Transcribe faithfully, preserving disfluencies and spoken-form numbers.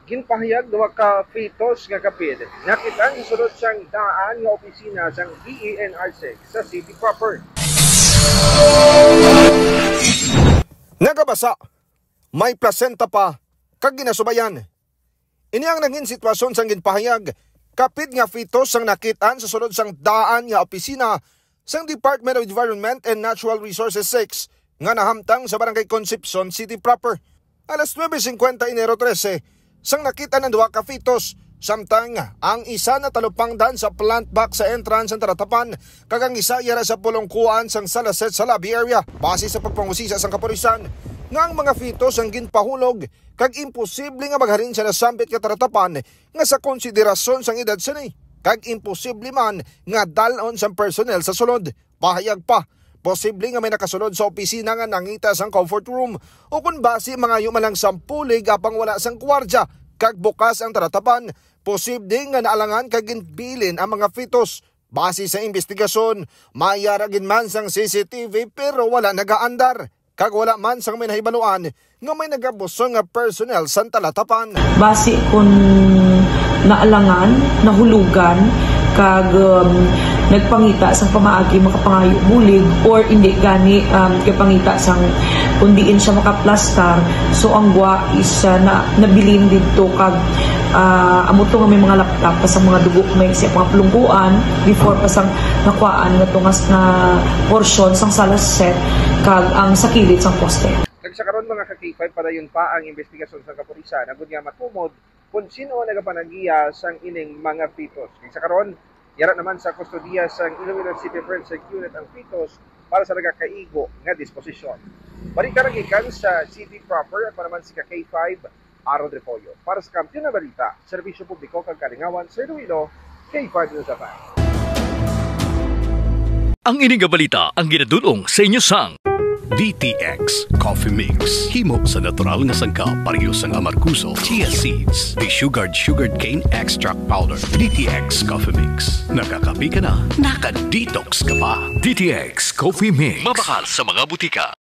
Ginpahayag duha ka fetus nga kapid nakit-an sa sulod sang daan nga opisina sang D E N R six sa city proper. Nagabasa, may placenta pa, kag ginasubayan. Ini ang nangin sitwasyon sang ginpahayag kapid nga fetus sang nakit-an sa sulod sang daan nga opisina sang Department of Environment and Natural Resources six nga nahamtang sa Barangay Concepcion City proper. Alas nuebe cincuenta Enero trese, sang nakit-an ang duha ka fetus, samtang ang isa natalupangdan sa plant box sa entrance sang Talatapan, kag ang isa yara sa pulungkuan sang salaset sa lobby area. Base sa pagpangusisa sang kapulisan, nga ang mga fetus ang ginpahulog, kag imposible nga maghalin sa nasambit nga Talatapan nga sa konsiderasyon sang edad sini, kag imposible man nga dal-on sang personnel sa sulod. Pahayag pa, posible nga may nakasulod sa opisina nga nangita sang comfort room, o kon basi mangayo man lang sang pulig apang wala sang gwardya kag bukas ang Talatapan, posible nga naalangan kag ginbilin ang mga fetus. Base sa imbestigasyon, may yara gid man sang C C T V pero wala nagaandar, kag wala man sang may nahibaluan nga may nagabuso nga personnel sang Talatapan. Basi kon naalangan, nahulugan, kag, um, nagpangita sang pamaagi makapangayo bulig, or indi gani, um, nagpangita sang kon diin siya makaplastar, so ang gwa is, uh, na, nabilin didto, kag, uh, amo to nga may mga laptop pa sang mga dugo may sa mga pulungkuan before pa sang nakuhaan nga tungas nga porsyon sang salaset kag ang sa kilid sang poste. Kag sa karon, mga ka-K five, padayon pa ang investigasyon sa kapulisan agud nga matumod kon sin-o nagapanagiya sang ining mga fetus. Kag sa karon, yara naman sa kustodiya sang Iloilo City Forensic Unit ang fetus para sa nagakaigo nga disposisyon. Balik ka gikan sa city proper, ako naman si ka-K five, Aaron Refugio. Para sa Kampiyon nga Balita, Serbisyo Publiko kag Kalingawan sa Iloilo, K five News F M. Ang ini nga balita ang ginadul-ong sa inyo sang D T X Coffee Mix. Himo sa natural nga sangkap, pareho sang amargoso, chia seeds, desugared sugarcane extract powder. D T X Coffee Mix. Nakakape ka na, naka-detox ka pa. D T X Coffee Mix. Mabakal sa mga butika.